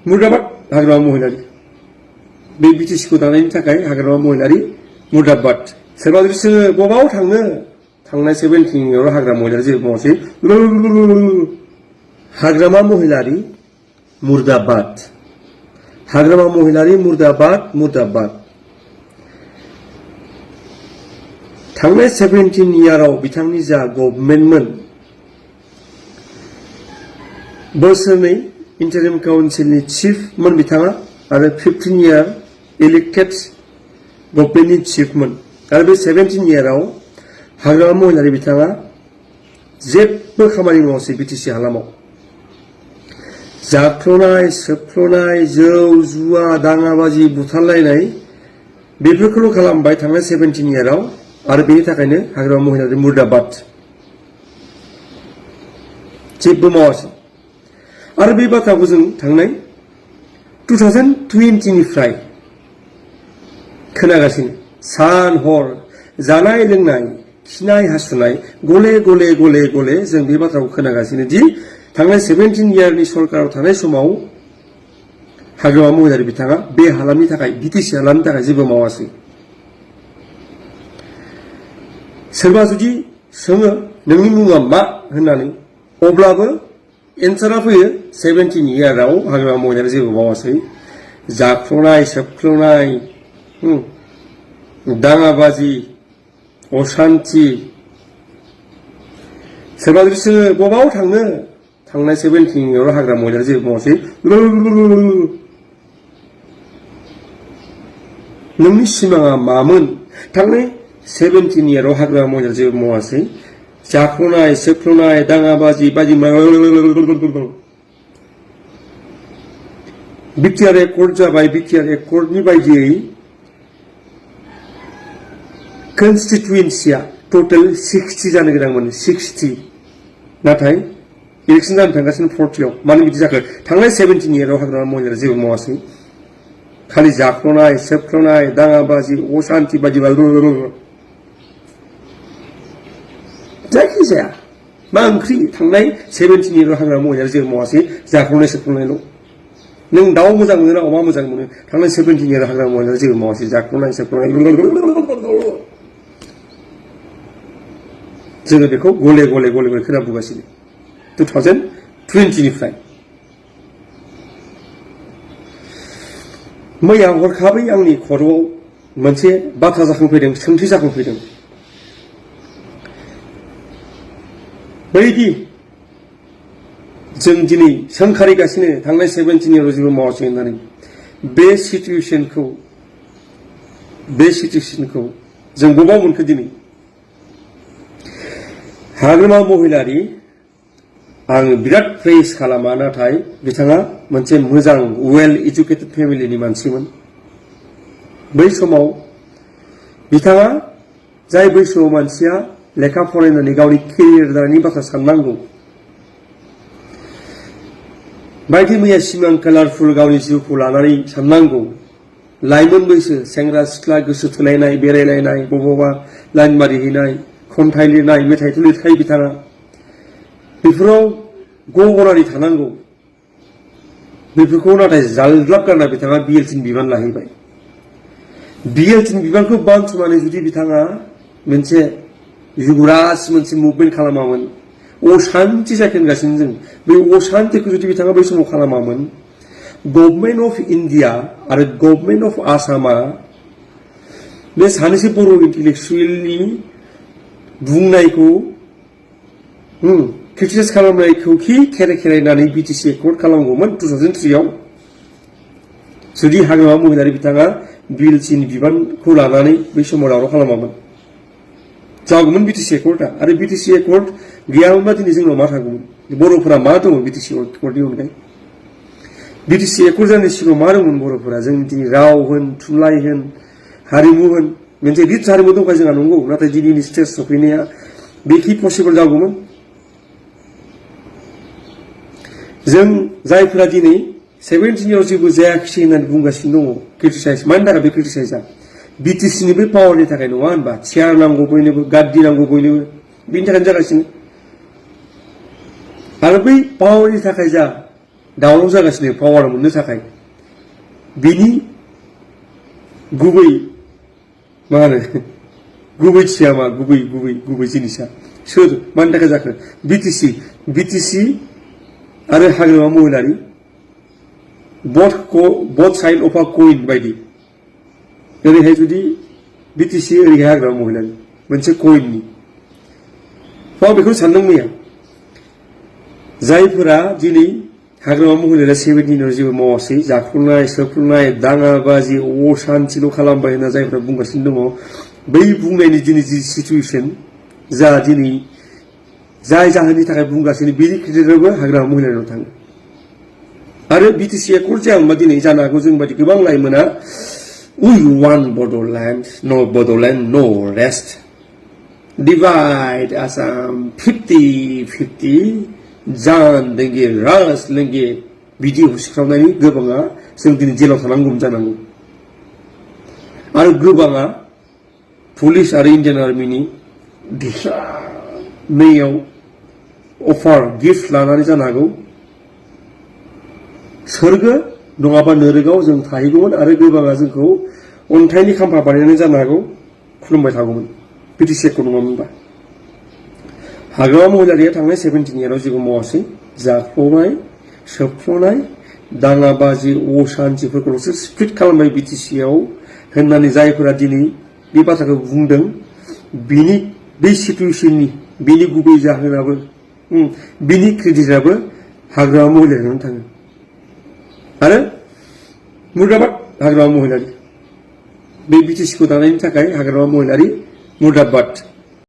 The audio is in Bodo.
मुर्दाबाद हाग्रामा महिलारि बे बिटिसिखौ दानायनि थाखाय हाग्रामा महिलारि मुर्दाबाद सोरबा जुदि सोङो बबाव थांनो थांनाय 17 याव हाग्रामा महिलारि जेबो मावासै हाग्रामा महिलारि मुर्दाबाद हाग्रामा महिलारि मुर्दाबाद मुर्दाबाद थांनाय 17 याराव बिथांनि जा गभर्नमेन्टमोन बोसोरनै interim councilनि chiefमोन बिथाङा आरो 15 year elected गभर्नमेन्टनि chiefमोन आरो बे 17 याराव हाग्रामा महिलारि बिथाङा जेबो खामानि मावासै बिटिसि हालामाव जाख्ल'नाय सोबख्ल'नाय जौ जुवा दाङाबाजि बुथारलायनाय बेफोरखौल' खालामबाय थांनाय 17 याराव आरो बेनि थाखायनो हाग्रामा महिलारि मुर्दाबाद जेबो मावासै आरो बे बाथ्राखौ जों थांनाय 2020 निफ्राय खोनागासिनो सान हर जानाय लोंनाय खिनाय हासुनाय गले गले गले गले जों बे बाथ्राखौ खोनागासिनो दि थांनाय 17 यारनि सरकाराव थानाय समाव हाग्रामा महिलारि बिथाङा बे हालामनि थाखाय बिटिसि हालामनि थाखाय जेबो मावासै सोरबा जुदि सोङो नोंनि मुङा मा होननानै अब्लाबो एन्सारा फैयो 17 याराव हाग्रामा महिलारि जेबो मावासै जाख्ल'नाय सोबख्ल'नाय दाङाबाजि अशान्ति सोरबा जुदि सोङो बबाव थांनो थांनाय 17 याव हाग्रामा महिलारि जेबो मावासै नोंनि सिमाङा मामोन थांनाय 17 याराव हाग्रामा महिलारि जेबो मावासै जाख्ल'नाय सोबख्ल'नाय दाङाबाजि बाजि बिटिआर एकर्ड जाबाय बिटिआर एकर्डनि बायदियै कन्स्टिट्युएन्सिया टोटल 60 जानो गोनांमोन 60 नाथाय इलेक्शन जानो थांगासिनो 40 आव मानो बिदि जाखो थांनाय 17 याराव हाग्रामा महिलारि जेबो मावासै खालि जाख्ल'नाय सोबख्ल'नाय दाङाबाजि अशान्ति बायदि जायखिजाया मा ओंख्रि थांनाय 17 याराव हाग्रामा महिलारि जेबो मावासै जाख्ल'नाय सोबख्ल'नायल' नों दाउ मोजां मोनो ना अमा मोजां मोनो थांनाय 17 याराव हाग्रामा महिलारि जेबो मावासै जाख्ल'नाय सोबख्ल'नाय जोङो बेखौ गले गले गले गले खोनाबोगासिनो 2020 निफ्राय मैया हरखाबै आंनि खर'आव मोनसे बाथ्रा जाखांफैदों सोंथि जाखांफैदों बैदि जों दिनै सोंखारिगासिनो थांनाय 17 याराव जेबो मावासै होननानै बे सिचुएसनखौ जों बबाव मोनखो दिनै हाग्रामा महिलारि आं बिराद प्रेज खालामा नाथाय बिथाङा मोनसे मोजां वेल एजुकेटेड फेमिलिनि मानसिमोन बै समाव बिथाङा जाय बैसोआव मानसिया लेखा फरायनानै गावनि केरियार दानायनि बाथ्रा साननांगौ बायदि मैया सिमां कालारफुल गावनि जिउखौ लानानै साननांगौ लाइमोन बैसो सेंग्रा सिख्ला गोसो थोलायनाय बेरायलायनाय बबावबा लाइन मारिहैनाय खन्थाइ लिरनाय मेथाइथ' लिरखायो बिथाङा बेफोराव गब'नानै थानांगौ बेफोरखौ नाथाय जाल्लाब गारना बिथाङा बिएलटिनि बिबान लाहैबाय बिएलटिनि बिबानखौ बानस'नानै जुदि बिथाङा मोनसे जुगराज मोनसे मुभमेन्ट खालामामोन अशान्ति जाखोनगासिनो जों बे अशान्तिखौ जुदि बिथाङा बै समाव खालामामोन गभर्नमेन्ट अफ इन्डिया आरो गभर्नमेन्ट अफ आसामा बे सानैसो बर' इन्टेलेक्सुयेलनि बुंनायखौ क्रिटिसाइज खालामनायखौ खेराय खेरायनानै बिटिसि एकर्ड खालामगौमोन 2003 आव जुदि हाग्रामा महिलारि बिथाङा बिएलटिनि बिबानखौ लानानै बै समाव दावराव खालामामोन जागौमोन बिटिसि एकर्डआ आरो बिटिसि एकर्ड गैयामोनबा दिनै जोंनाव मा थागौमोन बर'फोरा मा दङ बिटिसि एकर्डनि अनगायै बिटिसि एकर्ड जानायनि सिगाङाव मा दंमोन बर'फोरा जों दिनै राव होन थुनलाइ होन हारिमु होन मोनसे रिच हारिमु दंखायो जोंहा नंगौ नाथाय दिनैनि स्टेज सफैनाया बेखि पसिबल जागौमोन जों जायफोरा दिनै 17 याव जेबो जायाखिसै होननानै बुंगासिनो दङ क्रिटिसाइज मानि थाखाय बे क्रिटिसाइजआ बिटिसिनि बे पावारनि थाखाय नङा होनबा चेयार नांगौ बयनोबो गाद्दि नांगौ बयनोबो बेनि थाखायनो जागासिनो आरो बै पावारनि थाखाय जा दावराव जागासिनो पावार मोननो थाखाय बिनि गुबै मा होनो गुबैथिया मा गुबै जिनिसा सोर मानि थाखाय जाखो बिटिसि आरो हाग्रामा महिलारि both साइड अफ आ कइन बायदि ओरैहाय जुदि बिटिसि ओरैहाय हाग्रामा महिलारि मोनसे कइननि आं बेखौ सानदों मैया जायफोरा दिनै हाग्रामा महिलारिया 17 जेबो मावासै जाख्लुनाय सोख्लुनाय दाङाबाजि असान्थिल' खालामबाय होनना जायफोरा बुंगासिनो दङ बै बुंनायनि दिनै जि सिचुवेसन जा दिनै जाय जाहोननि थाखाय बुंगासिनो बेनि क्रेडिटआबो हाग्रामा महिलारिनाव थाङो आरो बिटिसिआ कर्ट जायामोनबा दिनै जानो हागौ जों बायदि गोबां लाइमोना we want Bodoland no rest divide Assam 50-50 जान लेंगे राज लेंगे बिदि होसिख्रावनायनि गोबाङा जों दिनै जेलाव थानांगौ जानांगौ आरो गोबाङा पुलिस आरो इन्डियान आर्मिनि नैयाव अफार गिफ्ट लानानै जानो हागौ सोरगो नङाबा नोरोगाव जों थाहैगौमोन आरो गोबाङा जोंखौ अन्थाइनि खाम्फा बानायनानै जानो हागौ खुलुमबाय थागौमोन बिटिसिखौ नङामोनबा हाग्रामा महिलारिया थांनाय 17 याराव जेबो मावासै जाख्ल'नाय सोबख्ल'नाय दाङाबाजि असान्थिफोरखौल'सो स्प्लिट खालामबाय बिटिसिआव होननानै जायफोरा दिनै बे बाथ्राखौ बुंदों बिनि बै सिचुवेसननि बिनि गुबै जाहोनाबो बिनि क्रेडिटआबो हाग्रामा महिलारियावनो थाङो आरो मुर्दाबाद हाग्रामा महिलारि बे बिटिसिखौ दानायनि थाखाय हाग्रामा महिलारि मुर्दाबाद